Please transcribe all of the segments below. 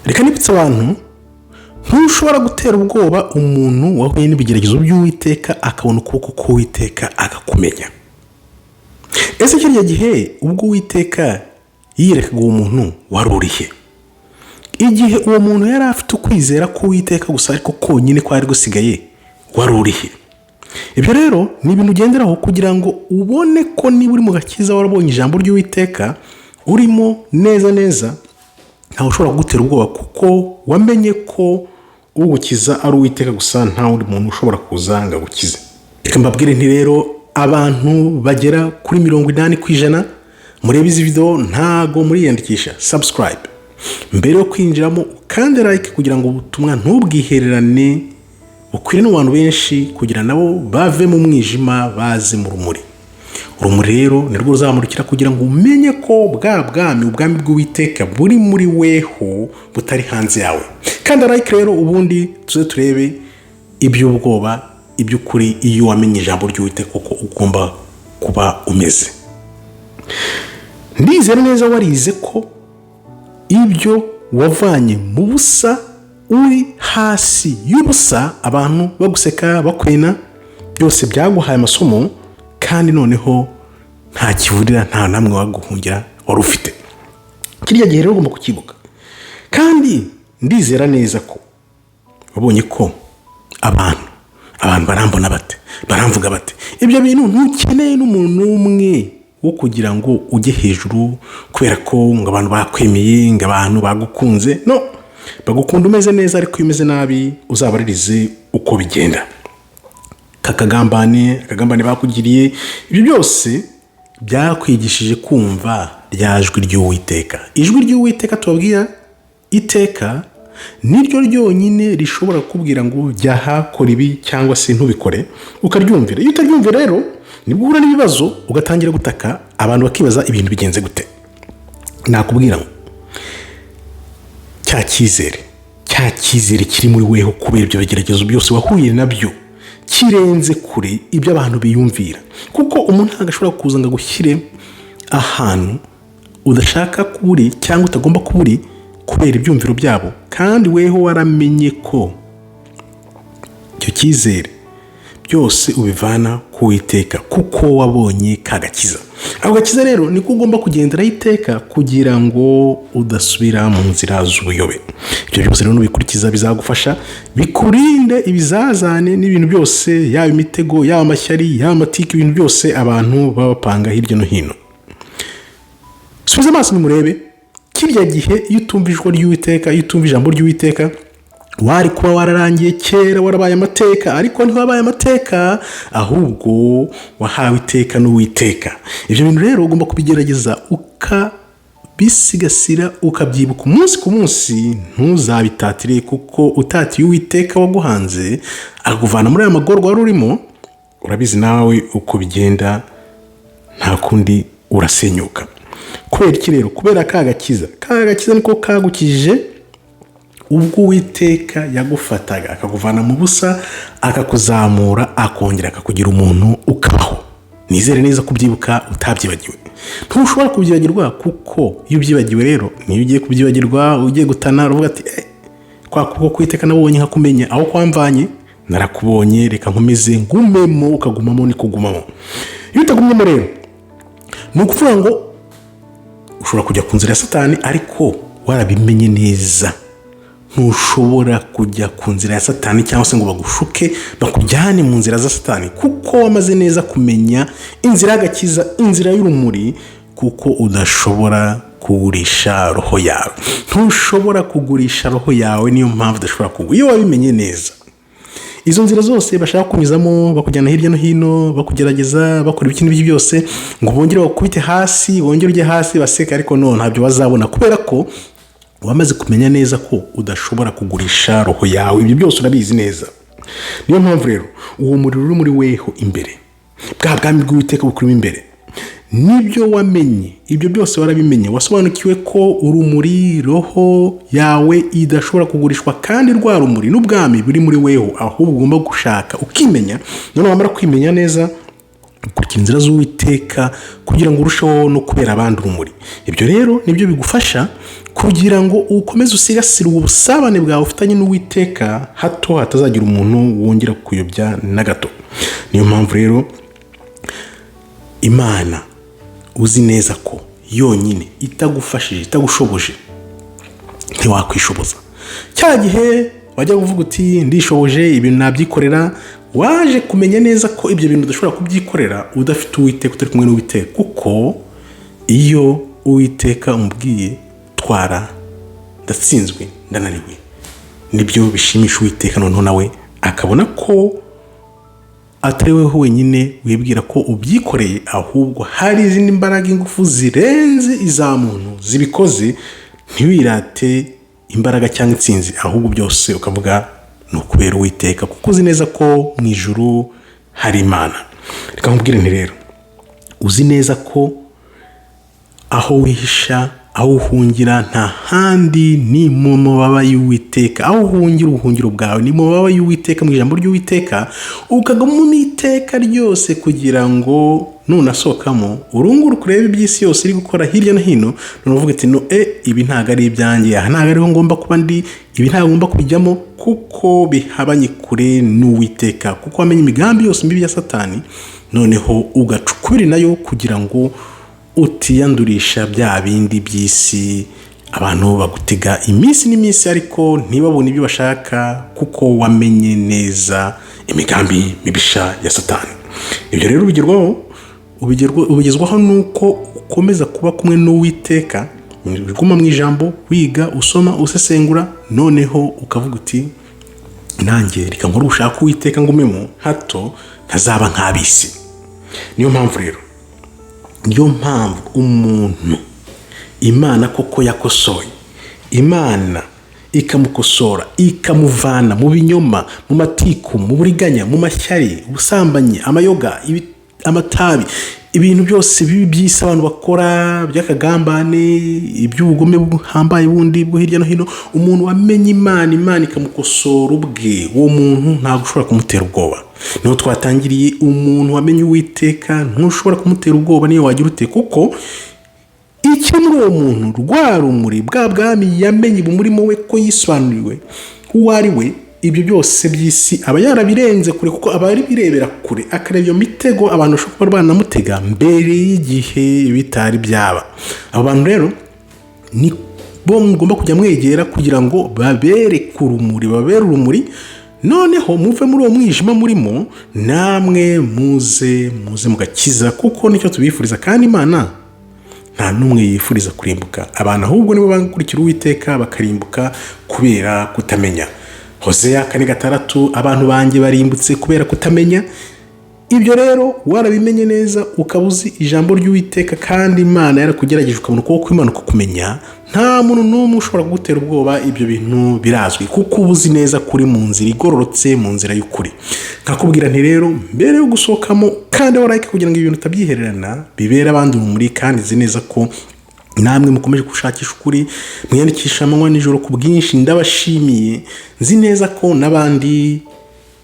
Reka nibutse abantu, ntushobora gutera ubwoba umuntu wahuye n'ibigeragezo by'Uwiteka, akabona ukuboko k'Uwiteka, akakumenya. Ese kiriya gihe ubwo Uwiteka yiyerekaga uwo muntu, wari urihe? Igihe uwo muntu yari afite ukwizera k'Uwiteka gusa, ariko konyine kwari gusigaye, wari urihe? Ibyo rero ni ibintu ugenderaho kugira ngo ubone ko niba uri mu gakiza, warabonye ijambo ry'Uwiteka, urimo neza neza, ntawe ushobora kugutera ubwoba, kuko wamenye ko ugukiza ari Uwiteka gusa, nta wundi muntu ushobora kuza ngo agukize. Reka mbabwire nti rero, abantu bagera kuri 80% murebe izi videwo ntago muriyandikisha. Subscribe mbere yo kwinjiramo, ukande like kugira ngo ubutumwa ntubwihererane, bukwire no bantu benshi, kugira nabo bave mu mwijima baze mu rumuri. Urumuri rero nirwo ruzamurikira kugira ngo umenye ko bwa bwami, ubwami bw'Uwiteka, buri muri weho, butari hanze yawe. Kandi like rero, ubundi tuze turebe iby'ubwoba, iby'ukuri, iyo wamenye ijambo ry'Uwiteka uko ugomba kuba umeze. Ndizera neza warize ko ibyo wavanye mu busa, uri hasi y'ubusa, abantu baguseka, bakwena, byose byaguhaye amasomo. Kandi noneho nta kivurira, nta namwe waguhungira wari ufite kiriya gihe. Rero ugomba kukibuka. Kandi ndizera neza ko wabonye ko abantu barambona bate, baramvuga bate. Ibyo bintu ntukeneye n'umuntu umwe wo kugira ngo ujye hejuru, kubera ko ngo abantu bakwemeye, ngo abantu bagukunze. No bagukunda umeze neza, ariko iyo umeze nabi uzabaririze uko bigenda. Kakagambane, akagambane bakugiriye, ibyo byose byakwigishije kumva rya jwi ry'Uwiteka. Ijwi ry'Uwiteka tubabwira iteka niryo ryonyine rishobora kukubwira ngo jya aha, kora ibi, cyangwa se ntubikore, ukaryumvira. Iyo utaryumvira rero, nibwo uhura n'ibibazo, ugatangira gutaka, abantu bakibaza ibintu bigenze gute. Nakubwira ngo cya cyizere, cya cyizere kiri muri weho kubera ibyo bigeragezo byose wahuye nabyo, kirenze kure ibyo abantu biyumvira, kuko umuntu ntabwo ashobora kuza ngo agushyire ahantu udashaka kuba uri cyangwa utagomba kuba uri kubera ibyumviro byabo. Kandi weho waramenye ko icyo cyizere byose ubivana ku Witeka, kuko wabonye ka gakiza. Ako gakiza rero niko ugomba kugenderaho iteka kugira ngo udasubira mu nzira z'ubuyobe. Ibyo byose rero nubikurikiza bizagufasha, bikurinde ibizazane n'ibintu byose, yaba imitego, yaba amashyari, yaba amatike, ibintu byose abantu baba bapanga hirya no hino. Subiza amaso nimurebe kirya gihe, iyo utumva ijwi ry'Uwiteka, iyo utumva ijambo ry'Uwiteka, wari kuba wararangiye kera, warabaye amateka. Ariko ntiwabaye amateka, ahubwo wahawe iteka n'Uwiteka. Ibyo bintu rero ugomba kubigerageza, ukabisigasira, ukabyibuka umunsi ku munsi. Ntuzabitatire, kuko utatiye Uwiteka waguhanze akakuvana muri aya magorwa wari urimo, urabizi nawe uko bigenda, nta kundi, urasenyuka. Kubera iki rero? Kubera ka gakiza. Ka gakiza niko kagukijije ubwo Uwiteka yagufataga akakuvana mu busa, akakuzamura, akongera akakugira umuntu, ukabaho. Nizere neza kubyibuka utabyibagiwe. Ntushobora kubyibagirwa, kuko iyo ubyibagiwe rero, niyo ugiye kubyibagirwa, ugiye gutana, uravuga ati: "Kwa kuboko k'Uwiteka nabonye, nkakumenya aho kwamvanye, narakubonye, reka nkomeze ngumemo." Ukagumamo, ni kugumamo. Iyo utagumyemo rero, ni ukuvuga ngo ushobora kujya ku nzira ya Satani, ariko warabimenye neza ntushobora kujya ku nzira ya Satani, cyangwa se ngo bagushuke bakujyane mu nzira za Satani, kuko wamaze neza kumenya inzira y'agakiza, inzira y'urumuri, kuko udashobora kugurisha roho yawe. Ntushobora kugurisha roho yawe, niyo mpamvu udashobora kugura. Iyo wabimenye neza, izo nzira zose bashaka kunyuzamo bakujyana hirya no hino, bakugerageza, bakora ibiki n'ibiki byose ngo bongere bakubite hasi, bongere ujye hasi baseka, ariko no ntabyo bazabona, kubera ko wamaze kumenya neza ko udashobora kugurisha roho yawe. Ibyo byose urabizi neza. Niyo mpamvu rero uwo muriro uri muri weho imbere, bwa bwami bw'Uwiteka bukurimo imbere, nibyo wamenye. Ibyo byose warabimenye, wasobanukiwe ko urumuri, roho yawe idashobora kugurishwa, kandi rwa rumuri n'ubwami buri muri weho. Ahubwo ugomba gushaka ukimenya, noneho wamara kwimenya neza. Ukurikira inzira z'Uwiteka kugira ngo urusheho no kubera abandi urumuri. Ibyo rero nibyo bigufasha kugira ngo ukomeze usigasire ubu busabane bwawe ufitanye n'Uwiteka, hato hatazagira umuntu wongera kukuyobya na gato. Niyo mpamvu rero Imana uzi neza ko yonyine itagufashije, itagushoboje, ntiwakwishoboza. Cya gihe wajya kuvuga uti: "Ndishoboje, ibintu nabyikorera," waje kumenya neza ko ibyo bintu udashobora kubyikorera udafite Uwiteka, utari kumwe n'Uwiteka, kuko iyo Uwiteka umubwiye: "Twara, ndatsinzwe, ndananiwe," nibyo bishimisha Uwiteka. Noneho nawe akabona ko atari wowe wenyine wibwira ko ubyikoreye, ahubwo hari izindi mbaraga, ingufu zirenze iza muntu zibikoze. Ntiwirate imbaraga cyangwa intsinzi, ahubwo byose ukavuga ni ukubera Uwiteka, kuko uzi neza ko mu ijuru hari Imana. Reka nkubwire nti rero, uzi neza ko aho wihisha, aho uhungira, nta handi, ni mu mababa y'Uwiteka. Aho uhungira, ubuhungiro bwawe ni mu mababa y'Uwiteka, mu ijambo ry'Uwiteka, ukagumamo iteka ryose, kugira ngo nunasohokamo urunguruke, urebe iby'isi yose iri gukora hirya no hino, none uvuga ati: "No, ibi ntabwo ari ibyanjye, aha ntabwo ariho ngomba kuba ndi, ibi ntabwo ngomba kubijyamo kuko bihabanye kure n'Uwiteka," kuko wamenye imigambi yose mibi ya Satani, noneho ugaca ukubiri nayo kugira ngo utiyandurisha bya bindi by'isi. Abantu bagutega iminsi n'iminsi ariko ntibabone ibyo bashaka, kuko wamenye neza imigambi mibisha ya Satani. Ibyo rero ubigezwaho nuko ukomeza kuba kumwe n'Uwiteka, uguma mu ijambo, wiga, usoma, usesengura, noneho ukavuga uti: "Nanjye reka nkore ubushake Uwiteka, ngumemo, hato ntazaba nk'ab'isi." Niyo mpamvu rero, niyo mpamvu umuntu Imana koko yakosoye, Imana ikamukosora, ikamuvana mu binyoma, mu matiku, mu buriganya, mu mashyari, ubusambanyi, amayoga, amatabi, ibintu byose bibi by'isi abantu bakora by'akagambane, iby'ubugome buhambaye bundi bwo hirya no hino. Umuntu wamenye Imana, Imana ikamukosora ubwe, uwo muntu ntabwo ushobora kumutera ubwoba. Niho twatangiriye. Umuntu wamenye Uwiteka ntushobora kumutera ubwoba niyo wagira ute, kuko icyo muri uwo muntu, rwa rumuri, bwa bwami yamenye bumurimo we, ko yisobanuriwe uwo ari we, ibyo byose by'isi aba yarabirenze kure, kuko aba ari birebera kure, akareba iyo mitego abantu bashobora kuba banamutega mbere y'igihe bitari byaba. Abo bantu rero ni bo mugomba kujya mwegera kugira ngo babereke urumuri, babere urumuri, noneho muve muri uwo mwijima murimo, namwe muze mugakiza, kuko nicyo tubifuriza. Kandi Imana nta n'umwe yifuriza kurimbuka. Abantu ahubwo nibo banga Uwiteka bakarimbuka kubera kutamenya. Hozeya 4:6: "Abantu banjye barimbutse kubera kutamenya." Ibyo rero warabimenye neza, ukaba uzi ijambo ry'Uwiteka, kandi Imana yarakugerageje, ukabona ukuboko kw'Imana kukumenya, nta muntu n'umwe ushobora kugutera ubwoba. Ibyo bintu birazwi, kuko uba uzi neza kuri mu nzira igororotse, mu nzira y'ukuri. Nkakubwira nti rero, mbere yo gusohokamo, kandi like kugira ngo ibintu utabyihererana, bibere abandi urumuri. Kandi nzi neza ko namwe mukomeje gushakisha ukuri, mwiyandikisha amanywa nijoro ku bwinshi, ndabashimiye. Nzi neza ko n'abandi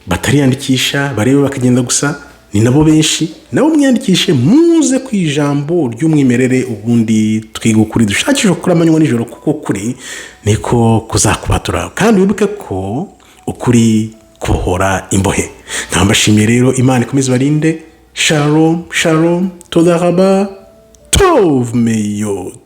batariyandikisha, bareba bakagenda gusa, ni nabo benshi. Nabo mwiyandikishe, muze ku ijambo ry'umwimerere, ubundi twiga ukuri, dushakishe ukuri amanywa nijoro, kuko ukuri niko kuzakubatura. Kandi wibuke ko ukuri kubohora imbohe. Nkambashimiye rero, Imana ikomeze ibarinde. Shalom, shalom, toda raba, tov meyod.